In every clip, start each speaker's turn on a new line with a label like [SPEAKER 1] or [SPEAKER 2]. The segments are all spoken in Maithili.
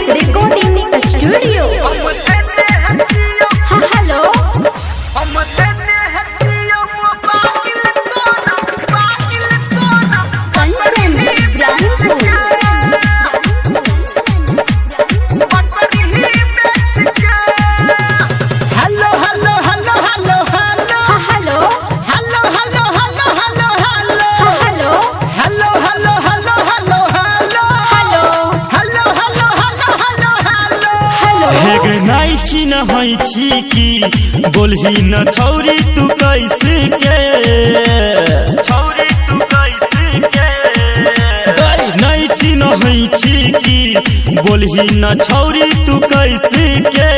[SPEAKER 1] Recording Studio. हाँ, hello. Kanchan Ibrahimpur.
[SPEAKER 2] Hello hello hello hello hello.
[SPEAKER 1] हाँ, hello.
[SPEAKER 2] Hello hello hello hello hello.
[SPEAKER 1] हाँ, hello.
[SPEAKER 2] Hello hello hello hello hello.
[SPEAKER 1] Hello.
[SPEAKER 2] Hello hello hello hello hello.
[SPEAKER 1] Hello.
[SPEAKER 3] Hague नाइ छी न होइ छी की बोलही न छौरी तू कैसे के, छौरी तू कैसे के। नाइ छी न होइ छी की बोलही न छौरी तू कैसे के।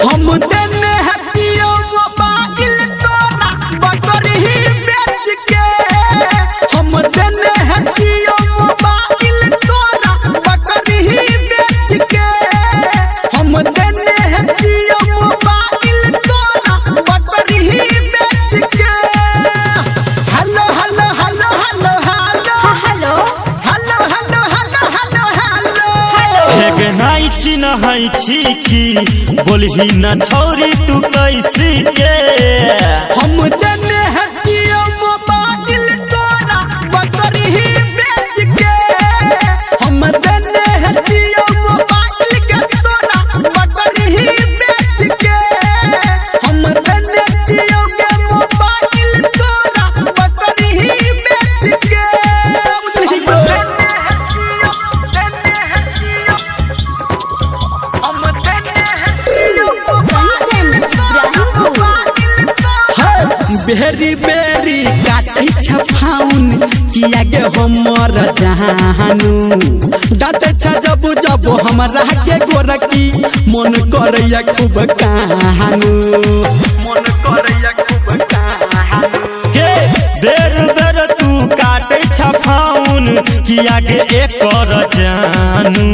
[SPEAKER 2] हम देने हथियो मोबाइल तोरा बकरी ही बेच के। हम देने हथियो मोबाइल तोरा बकरी ही बेच के। हम देने हथियो मोबाइल तोरा बकरी ही बेच के। Hello hello hello hello hello.
[SPEAKER 1] हाँ, hello.
[SPEAKER 2] Hello hello hello hello hello.
[SPEAKER 1] Hello.
[SPEAKER 3] Hague नाइ छी न होइ छी की बोलही न छौरी तू कैसे के।
[SPEAKER 2] हम देने हथियो मोबाइल तोरा बकरी ही बेच के। हम देने हथियो मोबाइल के तोरा बकरी ही बेच के। हम देने हथियो के मोबाइल तोरा बकरी ही बेच के। बुझलही बे?
[SPEAKER 1] कंचन इब्राहिमपुर।
[SPEAKER 2] बेरी बेरी काटी छफाउन किया के हमर जहानू डाटे छ जब जब हमरा के गोरकी मन करैया खूब कहानू, मन करैया खूब कहानू।
[SPEAKER 3] के बेर बेर तू काटे छफाउन किया के एकर जानू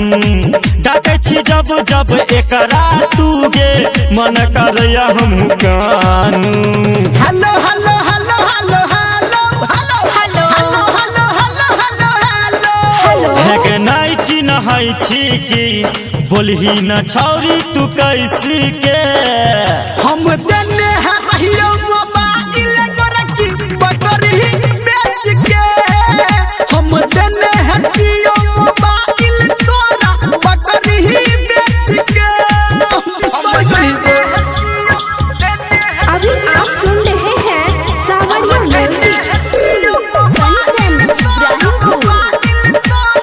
[SPEAKER 3] डाटे छी जब जब एकरा तू गे मन करैया हमहू कानू।
[SPEAKER 2] Hello hello hello hello hello hello.
[SPEAKER 1] Hello.
[SPEAKER 2] Hello hello hello hello hello.
[SPEAKER 1] Hello.
[SPEAKER 3] Hague नाइ छी न होइ छी की बोलही न छौरी तू कैसी के।
[SPEAKER 2] हम देने है रहियो मोबाइल गोरकी बकरी बेच के। हम देने है जियो मोबाइल तोरा बकरी बेच के।
[SPEAKER 1] अभी आप सुन रहे हैं सावरिया म्यूजिक। कंचन इब्राहिमपुर।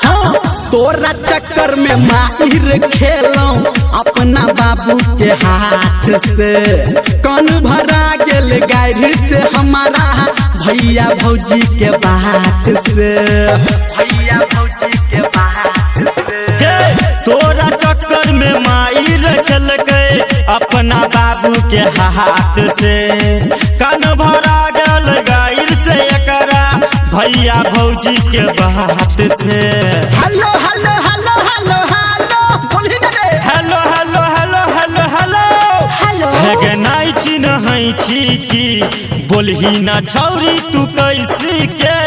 [SPEAKER 2] हाँ, तोरा चक्कर में माहिर खेलौं अपना बाबू के हाथ से। कन भरा गेल गायर से हमारा भैया भौजी के बात से, भैया भौजी के बात से।
[SPEAKER 3] के तोरा चक्कर में माई रखलकै अपना बाबू के हाथ से। कान भरा गल गाइर से एकरा भैया भौजी के बात से।
[SPEAKER 2] Hello hello hello hello hello बोलही ना रे।
[SPEAKER 3] Hello hello hello hello hello.
[SPEAKER 1] Hello.
[SPEAKER 3] Hague नाइ छी न होइ छी की बोलही न छौरी तू कैसी के।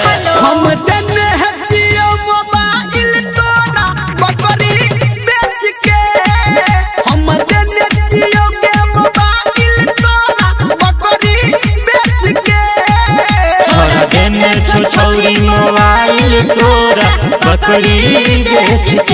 [SPEAKER 1] हेलो।
[SPEAKER 2] हम देने हैं जियो मोबाइल तोरा बकरी बेच के। हम देने जियो के मोबाइल तोरा बकरी बेच के।
[SPEAKER 3] छोड़ा देने छौ छौरी मोबाइल तोरा बकरी बेच के।